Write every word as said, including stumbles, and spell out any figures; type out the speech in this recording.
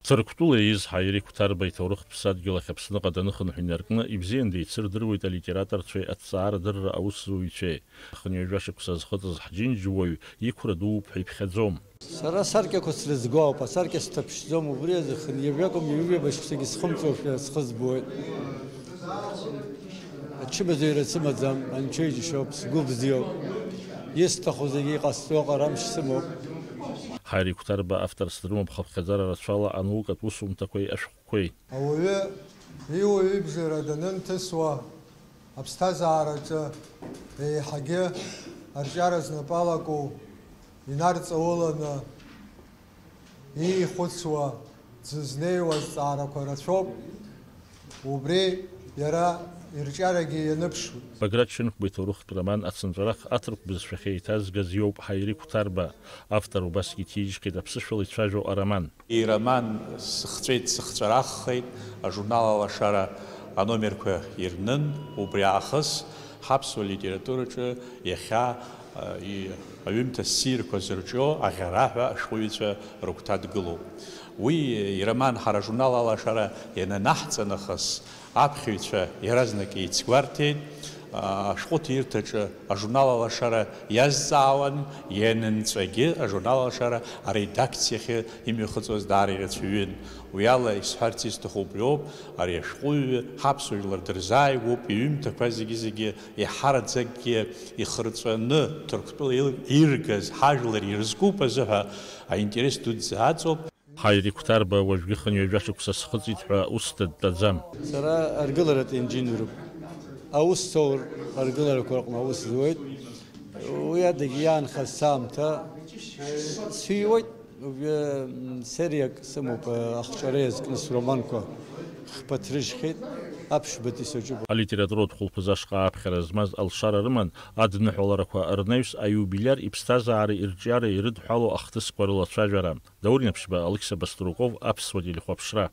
Ҭырқәтәыла ииз Ҳаири Қәҭарба иҭоурыхтә ԥсадгьыл ахь Аԥсныҟа даныхынҳә инаркны, ибзиан деицырдыруеит алитераторцәеи аҭҵаарадырра аусзуҩцәеи. Хынҩажәа шықәса зхыҵыз ҳџьынџьуаҩ иқәра дууп ҳәа иԥхьаӡом. Сара асаркьақәа срызго ауп, асаркьа сҭаԥшӡом, убри азы хынҩажәа акәым, ҩажәа шықәсагьы схымҵуашәа схы збоит. Ачымазаҩра сымаӡам, анцәа иџьашьоуп, сгәы бзиоуп. Исҭаху зегьы иҟасҵо аҟарамшь сымоуп. Ҳаири Қәҭарба авторс дрымоуп хыԥхьаӡара рацәала анаукатә усумҭақәеи ашәҟәқәеи. Ауаҩы иуаҩыбжара данынҭысуа, аԥсҭазаараҿы еиҳагьы арҿиара знапалаку инарҵауланы иихәыцуа, дзызнеиуа азҵаарақәа рацәоуп, убри иара ирҿиарагьы ианыԥшуеит. Баграт Шьынқәба иҭоурыхтә роман Ацынҵәарах аҭырқә бызшәахьы еиҭазгаз иоуп Ҳаири Қәҭарба. Автор убасгьы иҭижьхьеит аԥсышәала ицәажәо ароман. Ироман сыхҵәеит, сыхҵәараххеит, ажурнал Алашара аномерқәа ирнын, убри аахыс ҳаԥсуа литератураҿы иахьа, а, и-, аҩымҭа ссирқәа зырҿио аӷьараҳәа ашәҟәыҩҩцәа рыгәҭа дгылоуп. Уи ироман ҳара ажурнал Алашара иананаҳҵа нахыс, аԥхьаҩцәа иаразнак еицгәарҭеит, а, ашәҟәыҭирҭаҿы ажурнал Алашара иазҵаауан, ианынҵәагьы ажурнал Алашара аредакциахьы имҩахыҵуаз даара ирацәаҩын. Уи ала исҳәарц исҭаху убриоуп, ари ашәҟәыҩҩы ҳаԥсуа жәлар дырзааигәоуп, иҩымҭақәа зегьы-зегьы иҳараӡакгьы ихырҵәаны Ҭырқәтәыла ил-, иргаз ҳажәлар ирызкуп азыҳәа аинтерес дуӡӡа аҵоуп. Ҳаири Қәҭарба уажәгьы хынҩажәа шықәса схыҵит ҳәа ус дыдтәаӡам. Сара аргыларатә инженеруп. Аус зҵоу аргыларақәа рҟны аус зуеит. Уи адагьы иаанхаз саамҭа сҩуеит. Уажәы, м, сериак сымоуп, ахҿара иазкны сроманқәа хԥа ҭрыжьхьеит, аԥшәматәи саҿуп. Алитературатә хәылԥазы ашҟа ааԥхьара змаз алшара рыман адныҳәаларақәа рнаҩс аиубилиар иԥсҭазаареи ирҿиареи ирыдҳәалоу ахҭысқәа рылацәажәара. Даур Инаԥшьба, Алықьса Баструков, Аԥсуа телехәаԥшра.